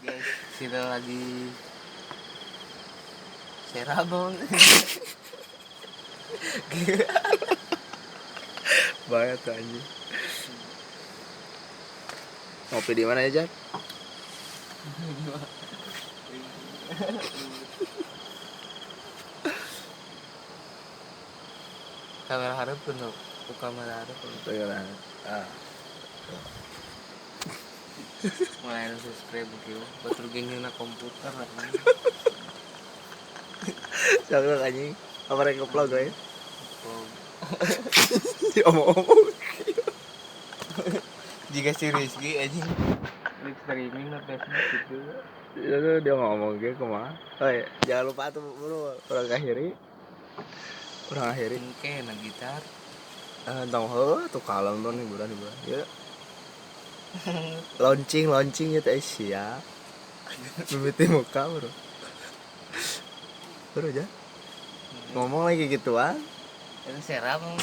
Guys, kita lagi serabong. Banget anjing. Ngopi di mana ya, Jar? Kamera hareupeun tuh. Kamera hareupeun. Ah. Mulai subscribe gitu. Batur ge nyeuna komputer anjing. Jangan anjing. Apa rek vlog we? Vlog. Diomong-omong. Jika si Rizky anjing live streaming na Facebook gitu. Ya tuh dia ngomong ge kumaha. Oh, jangan lupa tuh bro, urang akhiri. Urang akhiri. Engke na gitar. Tong heuh tuh kalem bro hiburan hiburan. Ya. Launching launching ya teh sia. Mimiti muka bro. Bro aja. Ngomong lagi gituan. Itu serabong.